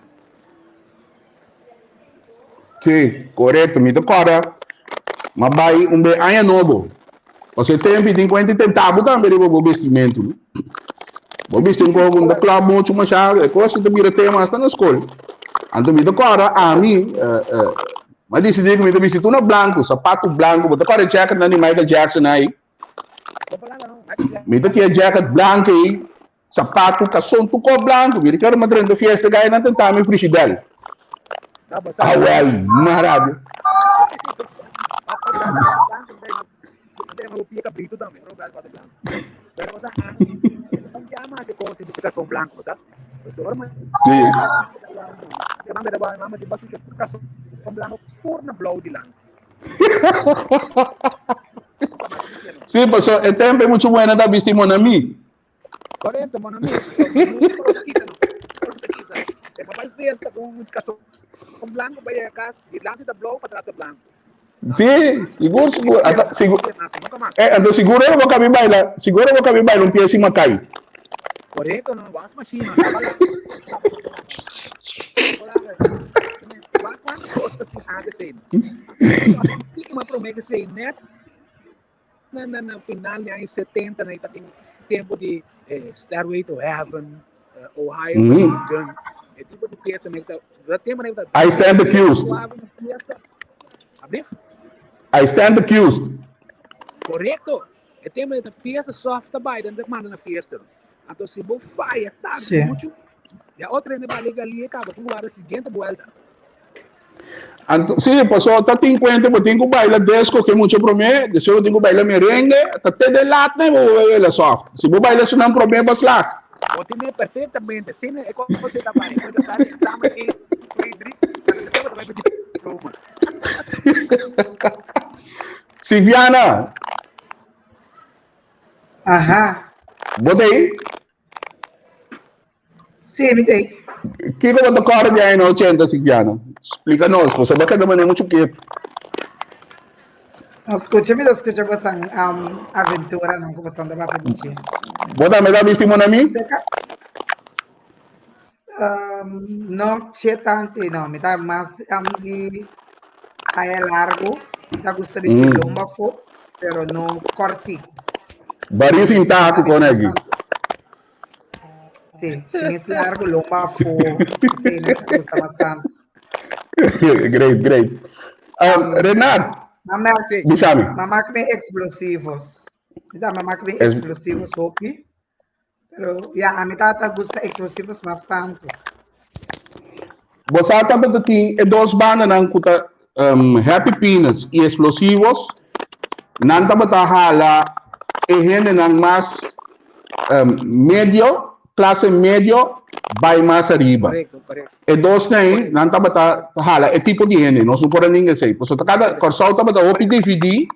Sí, correcto. Mi ta corda, ma bai un be aña nobo. Pasobra e tempo tin cuenta y tentabo tambe riba bo vestimento. No? Bo bisti un poco un ta mucho masha, e cosa ta bira tema hasta na school. Anto mi ta corda a mi, eh, eh, ma decidi ku mi ta bisti tuna blanco, sapato blanco, bo ta corda e jacket nan di Michael Jackson ahí. Mi ta kia jacket blanco ahí, Sapatu, kason, tur kos blanku. Mi rikòrda mi a drenta fiesta gai nan tenta mi frishidèl. Awèl, marabia. Sí. Sí, paso e tempo e mucho buena ta bisti mon ami. Correcto, mon amigo. No te quita, no te quita. E papá fiesta con un caso con blanco para a casa, delante está blauw, para atrás está blanco. Sí, sigur, sigur. Ata, sigur. Eh, anto siguro bo kabi baila, siguro bo kabi baila un pie sin macay. Correcto, no, vas machine. Nos ta tin antes ei. Tiki mas promé que sei net na na na final di aña 70 na ta tin tempo di eh, Stairway to Heaven, eh, Ohio mm. Machine Gun. E tipo di pieza na ta dat tempo na ta I stand accused. Ablief? I stand accused. Correcto. E tempo ta pieza soft ta bai dan manda na fiesta. Anto si bo falla tarde Sí. mucho, ya otro hende bali galie caba tin guarda siguiente vuelta. Anto, sí, paso ta tin cuenta, bo tin ku baila disco ke mucho promé, después bo tin ku baila merengue, ta te de laat ne bo baila soft. Si bo baila sunan promé bo slaag. Bo tine perfectamente, sine e cosa ta bai, bo ta sali examen 1, 2, 3, pero después bo ta bai pa diploma. Silviana. Aha. Bo ta ei? Sí, mi ta ei. Kiko bo ta kòrda di aña ochenta, Silviana? Splika nos, pasobra bo keda manera muchu ketu. No skucha, mi ta skucha bosan um, aventuranan ku bosan ta papia di dje. Bo tambe ta bisti mon ami? Seka? Um, no che tanto, no, mi ta mas um, di haya largo, mi ta gusta bisti Mm. lomba fo, pero no cortico. Bari sin taco con aquí. Sí, shimis largo, lomba fo, sí, mi ta gusta bastante. Great, great. Um, Renat, Mama, Sí. bisami. mama que me explosivos. Mi ta mama que me Es- explosivos hopi. Pero ya, a mi tata gusta explosivos mas tanto. Bo sa tabata tin e dos bandanan ku ta um, Happy Peanuts i Explosivos, nan tabata hala e hendenan mas um, medio, klase medio, bai mas ariba. Correcto, correcto. E dos nei, nan tabata hala e tipo di hende, nos no por a ninga esei. Pasobra kada Kòrsou tabata hopi dividí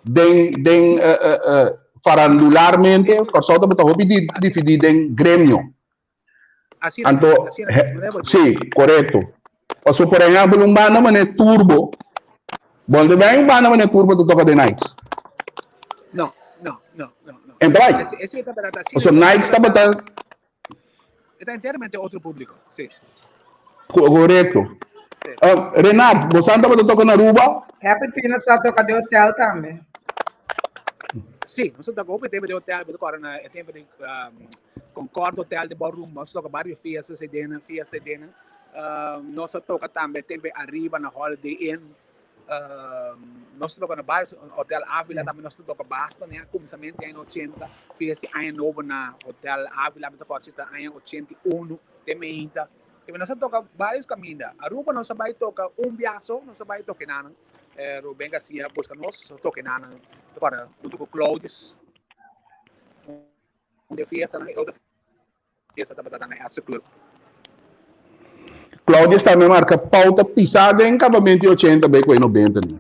den den uh, uh, uh, Farandularmente, Kòrsou tabata hopi dividí den gremio. Anto, sí, korekto. Pasobra, por ehèmpel, un banda manera Turbo, bon, te bai un banda manera Turbo ta toka den Nights. No, no, no, no, no. En ta bai. Pasobra Nights tabata... E ta enteramente otro público, sí. Korekto. Uh, Renat, bo san tabata toka na Aruba? Happy Peanuts ta toka den hotel tambe. Sí, nos toka hopi tempo den hotel, bo ta na e tempo di um, Concord Hotel de Ballroom, nos toka varios fiestas ei den, fiesta ei den. Uh, nos toka tambe tempo ariba na Holiday Inn. Uh, nos toka na varios Hotel Avila tambe nos toka basta, né? Kuminsamentu aña 80, fiesta aña nobo na Hotel Avila, mi ta kòrda aña 81, te meinta. E nos a toka varios kaminda. Aruba nos a bai toka un biaha so, nos a bai toka enanan. Eh, Ruben Garcia a buska nos, nos a toka enanan. Ta kòrda huntu ku Claudius. Un de fiestanan, e otro fiesta tabata na Astro Club. Claudius tambe marka pauta pisá den kabamento di ochenta bai ku e nobenta ni.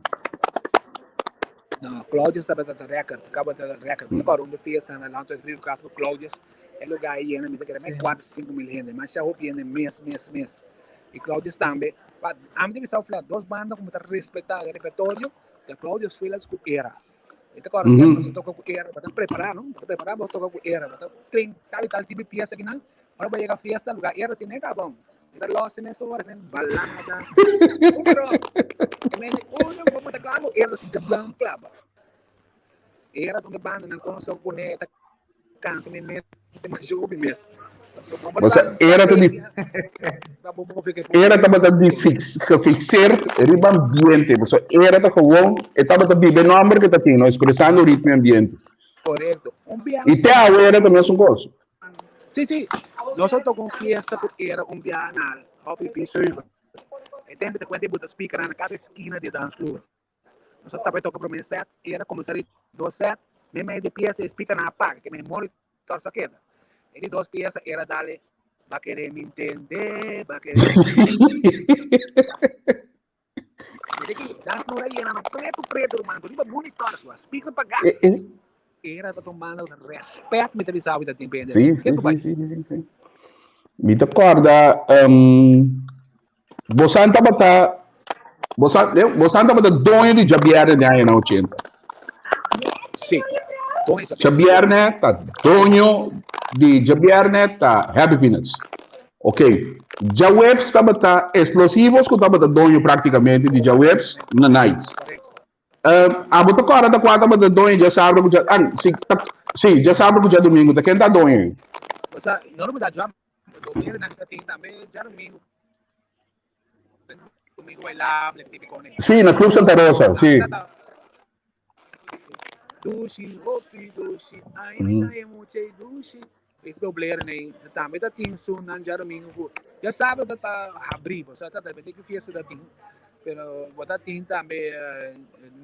No, Claudius tabata ta record, tabata record. Mi ta kòrda un de fiesta na Landhuis Brievengat ku Claudius. E lugar ei yena, mi ta kere mai kuater, sinku mil hende. Masha hopi hende mes, mes, mes. I Claudius tambe. Pa, ami ta bisa flat, dos banda ku mi ta respetá den repertorio, ta Claudius Filas ku Era. Mi ta kòrda tempu nos a toka ku Era, bo ta prepará, no? Bo ta prepará bo toka ku Era. Bo ta train tal i tal tipo di piesa kinan. Ora bo yega fiesta, lugar Era tene kabon. E ta lòs mesora, e men balada. Pero, e men uno ku bo ta kla ku Era ta sinti blan klaba. Era ta un banda nan kon so pone ta cansa mi mente mas hopi mes. So, O sea, era ta di era tabata di fix, gefixeerd riba ambiente. O sea, era ta gewoon, e tabata biba e nomber que ta tin, no, expresando ritmo y ambiente. Correcto. Un biaha. Y te awe era ta mesun cos. Sí, sí. Nos a toca un fiesta cu era un biaha na Hofi P7. E tempo te cuenta e buta speaker na cada esquina di dansvloer. Nos a tapa e toka promé set, i era kuminsá di dos set, me mei di piesa e speaker nan a paga, ke monitor sa keda. E di dos piesa era dale, ba kere mi ntende, ba kere Mi di ki, dans no a yena no pretu pretu ruman, riba monitor sua, speaker pagá. Era ta tomando respet mi ta bisa awe ta tin pende. Sí, sí, sí, sí, sí, sí. Mi ta kòrda, um, Bosan tabata bosan eh, bosan tabata doño di djabièrnè den añanan ochenta. Sí. Djabièrnè ta doño di djabièrnè ta Happy Peanuts. Ok, djaweps tabata Explosivos ku tabata doño praktikamente di djaweps na nights. Abo ta kòrda ta kua tabata doño djasabra ku dja, ah, si, ta, si, djasabra ku djadumingu, ta ken ta doño? Osea, no lo ta dja, domingo nan ta tin tambe djadumingu, domingo bailable, típico ne. Si, na Club Santa Rosa, si. Dushi, hopi dushi, ai mi ta e mucha e dushi. Es doblera nei, tambe ta tin su nan djadomingo ku ya sábado ta ta abrí, bo sa ta depende ki fiesta ta tin, pero bo ta tin tambe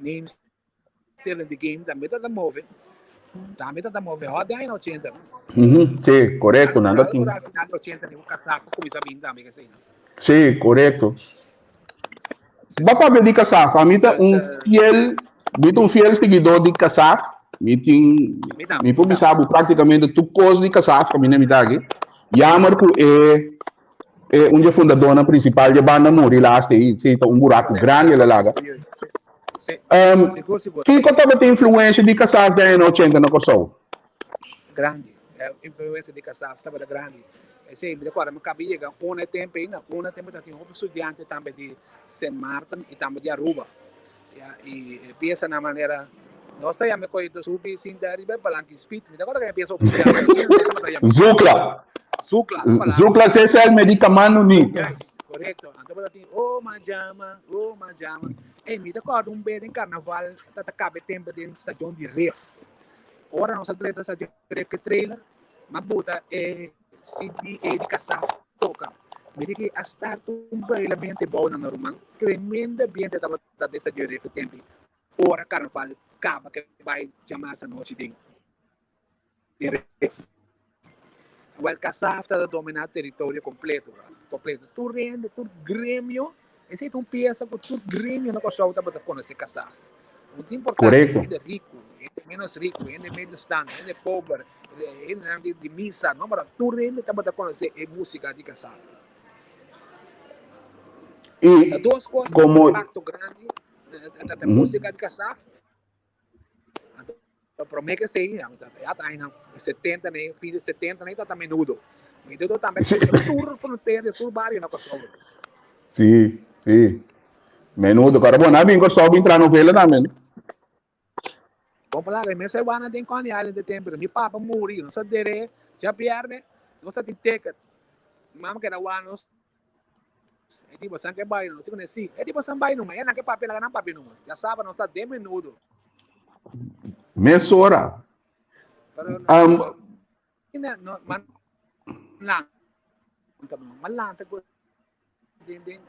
names still in the game tambe ta ta move, tambe ta ta move hot den aña ochenta. Sí, korekto, nan ta tin. Al final di ochenta ni ku Kasaf kuminsá bin tambe kesei. Sí, korekto. Ba papia di Kasaf, ami ta un fiel, mi ta un fiel seguidor di Kasaf. Mi tin, mi por bisa bo prácticamente tur kos di Kasaf kaminda mi ta aki. Jammer ku e e un dje fundadornan principal dje banda muri laatste i si ta un buraku grandi el a laga. Um, kiko tabata influencia di Kasaf den aña ochenta na Kòrsou? Grandi. Influencia di Kasaf tabata grandi. Esei, mi ta kòrda mi kaba yega una e tempu ei, na una tempu tabatin hopi studiante tambe di Sint Maarten i tambe di Aruba. Ya, i e piesa na manera, nos ta yama e koe subi sinta riba e palanki speed, mi ta kòrda ku e piesa ofisial, pero si nos tabata yama. Zukla. Zukla, ta palabra. Zukla se el medikamano ni. Juist, korekto. Anto tabatin, oh ma jama, oh ma jama. Ei, mi ta kòrda un bes den karnaval ta ta kaba e tempu den stadion di Rif. Ora nos a drenta stadion di Rif ku e trailer, M'a buta e CD ei di Kasaf toka. Mi di ki a start un baila bente bou nan ruman. Tremendo ambiente tabata den Stadion Refi tempi ora karnaval kaba ke bai djamarsa anochi den den Ref. Wel Kasaf tabata domina teritorio kompleto brother, kompleto. Tur hende, tur gremio, esei ta un piesa ku tur gremio na Kòrsou tabata konosé Kasaf. No ta importa hende riku, hende menos riku, hende medio stand, hende pober, Hendenan di misa, no, pero tur hende tabata konosé e músika di Kasaf. I Ta dos kos ku komo impakto grandi, ta músika di Kasaf. Anto promé ke esei, ya ta añanan setenta nei, fin di setenta nei tabata Menudo. Menudo tambe a krusa tur frontera, tur bario na Kòrsou. Sí, sí. Menudo, kòrda bo, nan a bin Kòrsou bin traha novela tambe. Bon palabra, e mester wana den Coney Island de tempo. Mi papa muri, nos a dere djabierne, nos a tin ticket. Mi mama keda wana nos. E tipo san ke bai, nos tipo si. E tipo san bai numa, e nan ke papia laga nan papia numa. Ya saba nos ta den menudo. Mesora. Pero Um, no, man lanta, man lanta ku den den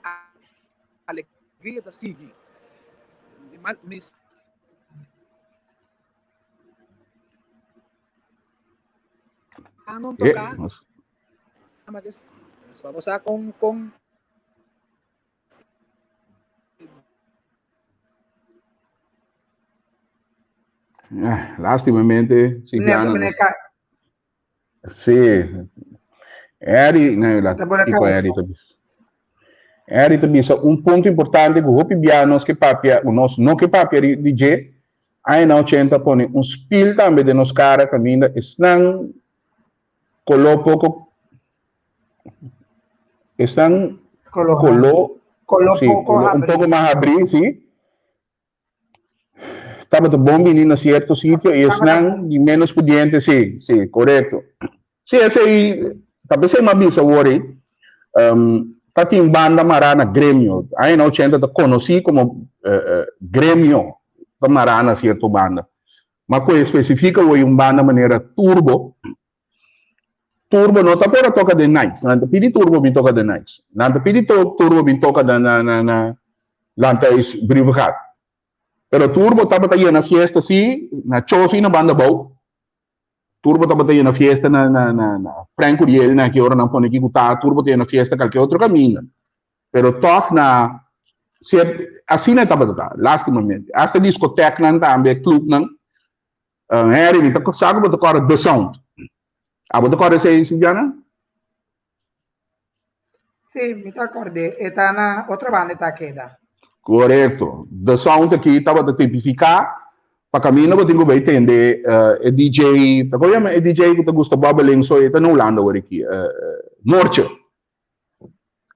alegria ta sigui. Mi ah, non toca. Vamos a con con Eh, lastimamente, Silviana. Sí. Eri, nee, la, kiko Eri ta bisa? Eri ta bisa un punto importante ku hopi bia nos ke papia, ku nos no ke papia di dje, añanan ochenta pone un spil tambe den nos kara kaminda esnan koló poko, esnan koló, sí, koló un poko mas habrí, sí, Tabata bon bini na cierto sitio y esnan di menos pudiente, sí, sí, correcto. Sí, esey, ta pesey m'a bisa awor ey, um, ta tin banda mará na gremio. Añanan ochenta ta conocí como gremio ta mará na cierto banda. Ma cu especifica awor un banda manera Turbo, Turbo no ta por a toca den nights. Nan ta pidi Turbo bin toca den nights. Nan ta pidi Turbo bin toca na na na na Landhuis Brievengat. Pero Turbo tabata yena fiesta si na Chofi na banda bou. Turbo tabata yena fiesta na na na na Frank Curiel na ki ora nan pone ki ku ta Turbo ta yena fiesta kalke otro kaminda. Pero tog na sier asina e tabata ta lastimamente. Hasta diskoteknan tambe clubnan Harry, mi ta sa ku bo ta kòrda The Sound. Abo ta kòrda esei, Silviana? Sí, mi ta kòrd'é. E ta na otro banda e ta keda. Korekto. The Sound aki tabata tipifiká pa kaminda bo tin ku bai tende e DJ, ta kon yama e DJ ku ta gusta bòbelin so e ta na Hulanda awor aki? Noortje.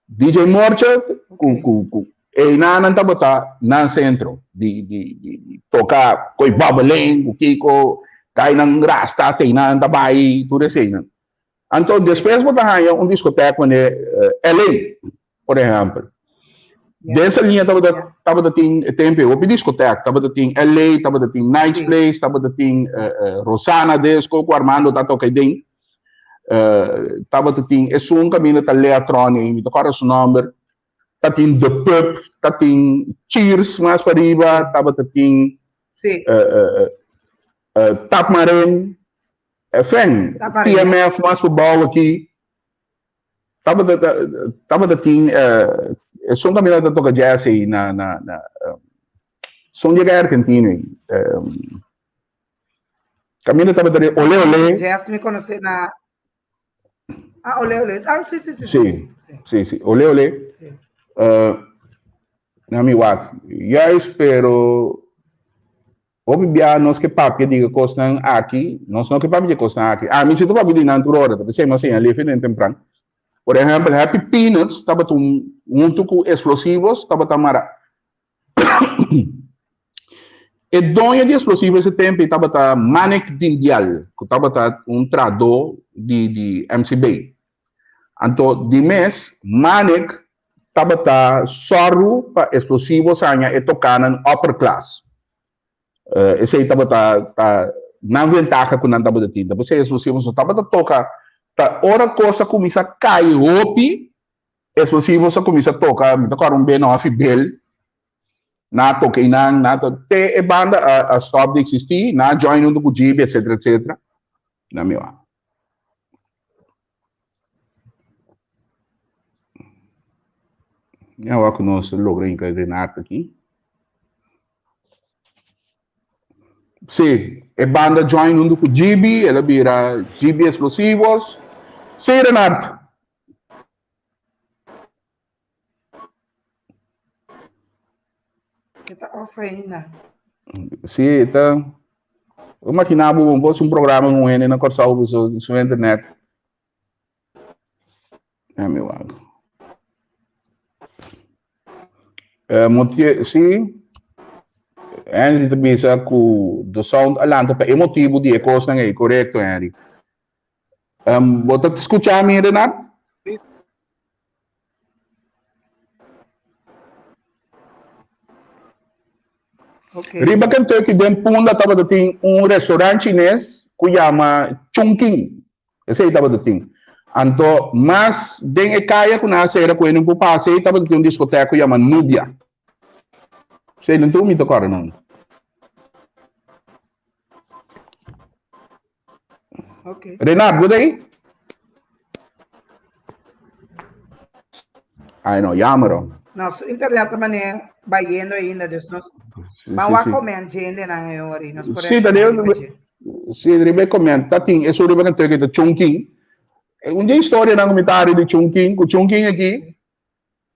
DJ Morcha ku ku ku einan nan tabata nan sentro di di di di toka koi babbeleng ku kiko kai nan rasta te einan ta bai tur eseinan. Anto despues bo ta haña un diskotek manera LA por ehèmpel. Den esa liña tabata tabata tin e tempo ei hopi diskotek, tabata tin LA, tabata tin Nice Place, tabata tin Rosana Disco ku Armando ta toka ei den. Tabata tin esun kaminda ta Leatron ei, mi ta kòrda su nòmber. Ta tin The Pub, ta tin Cheers mas pariba, tabata tin Tapmarin. Enfin, TMF mas pa bou aki. Tabata tabata tin esun kaminda ta toka jazz ei na na na son yega argentino ei. Kaminda tabata di Ole Ole. Jazz mi konosé na Ah, Ole Ole. Ah, sí, sí, sí. Sí, sí, sí. Ole Ole. Sí. Na mi wak. Juist, pero Hopi bia nos ke papia di e kosnan aki, nos no ke papia di e kosnan aki. Ami si ta papia di nan tur ora, ta p'esei mi a siña Lifi den tempran. Por ehèmpel, Happy Peanuts tabata un huntu ku Explosivos tabata mara. E doño di Explosivos ese tempu ei tabata Manek Dindial, ku tabata un trahadó di di MCB. Anto di mes Manek tabata sòru pa Explosivos haña e tokánan upper class. Esei tabata ta nan ventaha ku nan tabata tin. Ta p'esei Explosivos no tabata toka. Ta ora kos a kuminsá kai hopi, Explosivos a kuminsá toka, mi ta kòrda un be nan a Fidel, nan a toka einan, nan a te e banda a stòp di eksistí, nan a join huntu ku Gibi etcetera etcetera. Nan mi wak. Ya wak ku nos logra hinka Renard aki. Sí, e banda join huntu ku Gibi, el a bira Gibi Explosivos. Sí, Renard. E ta off ainda. Sí, e ta. Imagina bo bo un programa ku un hende na Kòrsou ku su su internet. Ya mi wak. Eh, motie, sí. Henry ta bisa ku The Sound a lanta pa e motibu di e kosnan ei. Korekto, Henry. Um, bo ta skucha mi, Renat? Okay. Riba Kentucky den Punda tabata tin un restaurant chines ku yama Chungking. Esei tabata tin. Anto mas den e kaya ku nan a sera ku hende por pasa ei tabata tin un diskotèk ku yama Nubia. Esei nan tur mi ta kòrda nan. Okay. Renat, bo ta ei? Ai no, jammer hoor. No, su internet ta mane bayendo ainda, dus nos Sí, maar sí, wa sí. comment jende nan e ori, nos por Sí, ta reacciona riba dje. Sí, riba e comment ta tin esun riba Kentucky ta Chungking. Un dje historianan ku mi ta hari di Chungking, ku Chungking aki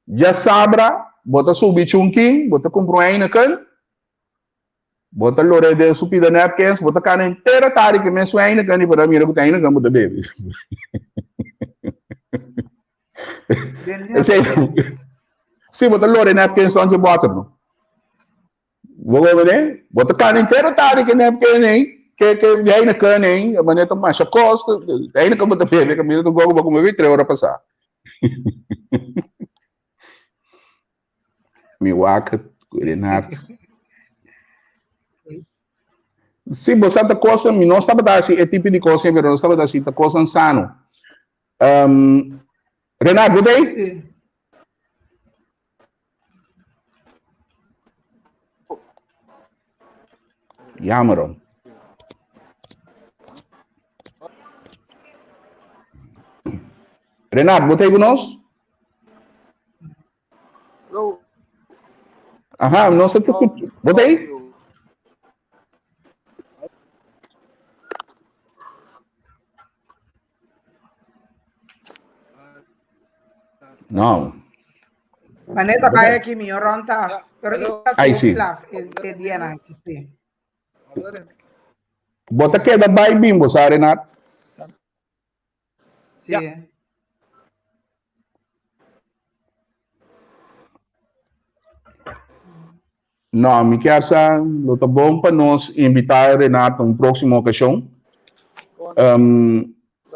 djasabra bo ta subi Chungking, bo ta kumpra un Heineken, Bo ta lor'é den su pida napkins, bo ta kana henter a tardi ke mes Heineken i bo ta mira ku ta Heineken bo ta bebe. Esei, si bo ta lor'é napkins rond dje bòter no. Bo comprende? Bo ta kana henter a tardi ke napkin ei, ke ke Heineken ei, manera ta masha kos, Heineken bo ta bebe, kaminda ta gogo bo kume tre ora pasá. Mi wak Renard. Sí, bo sa ta kosnan, mi no tabata hasi e tipo di kosnan, pero nos tabata hasi ta kosnan sano. Um, Renard, bo ta ei? Sí. Jammer hoor. Renard, bo ta ei ku nos? Hello. Aha, no se te escucha. ¿Vos ahí? No. Maneta bai aki mi ronta, pero Hello. ita Ai, su sí. laf e e dia nan aki, sí. Bo ta keda bai bin, bo sa, Renat? Sí. Ja. No, mi kier sa lo ta bon pa nos invita Renato un próximo ocasión. Um,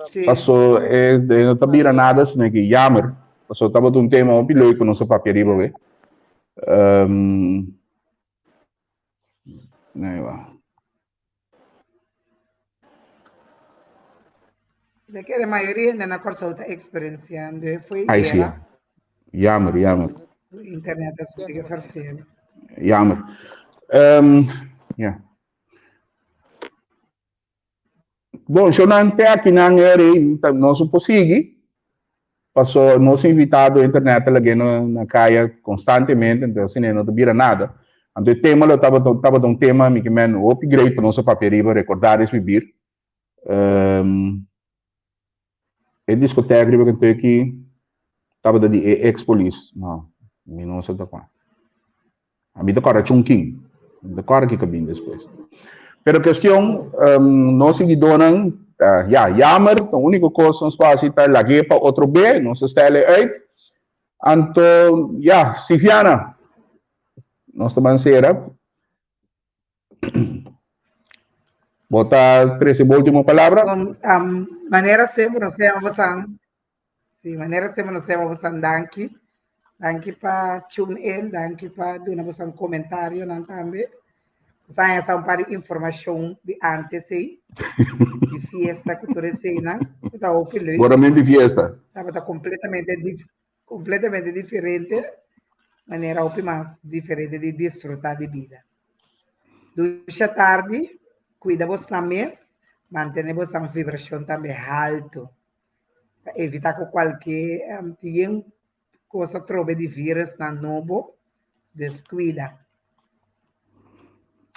Sí. paso e de no ta bira nada sino que jammer. Paso tabata un tema hopi leuk pa nos a papia riba we. Um, nee, wa. De que a maioria ainda na Kòrsou ta experienciando e foi Ai sí. era Jammer, jammer. internet a sigue verveel. Jammer. Um, ja. Bon, shonan te aki nan eri, nos por sigui. Paso nos invitado internet lag'é na, na kaya constantemente, entonces asina no ta bira nada. Anto e tema lo tabata, tabata un tema, mi ke men, hopi great pa nos a papia riba, recordar es vivir. Um, e discoteca riba Kentucky tabata di e ex-polis. No, mi no sa ta kua. Mi ta kòrda Chunkin. Mi ta kòrda kiko bin despues. Pero kestion, um, nos siguidónan, uh, ya, jammer, ta úniko kos nos por hasi ta lag'é pa otro be, nos ta stel e uit. Anto, ya, Sifiana, nos ta ban sera. Bo ta trese bo último palabra? Bon, um, manera sempre nos tema bosan. Sí, manera sempre nos tema bosan danki. Danki pa tune in, danki pa duna bosan comentario nan tambe. Bosan esa un par di informacion di antes ei. Di fiesta ku tur eseinan. Ta hopi leuk. Boramente fiesta. Tabata completamente dif completamente diferente. Manera hopi mas diferente di disfruta di bida. Dusha tardi, cuida bosnan mes, mantene bosnan vibracion tambe halto. Pa evita cu cualke um, tien cosa trobe di virusnan nobo, dus cuida.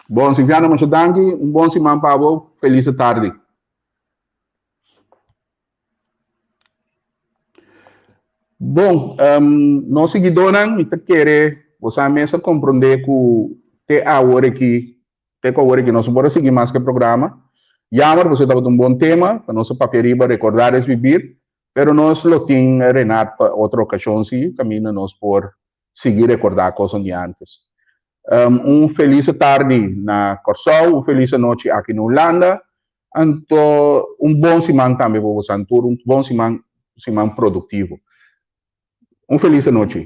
Bon, Silviana, mucho danki. Un bon siman pa bo. Feliz tardi. Bon, um, nos siguidónan, mi ta kere boso mes a komprondé ku te awor aki, te ku awor aki nos no por a sigui mas ku e programa. Jammer, boso tabata un bon tema pa nos a papia riba Recordar es Vivir, pero nos lo tin Renat pa otro okashon si, kaminda nos por sigui rekordá kosnan di antes. Um, un felis tardi na Kòrsou, un felis anochi aki na Hulanda. Anto un bon siman tambe pa boso tur, un bon siman, siman produktivo. Un felis anochi.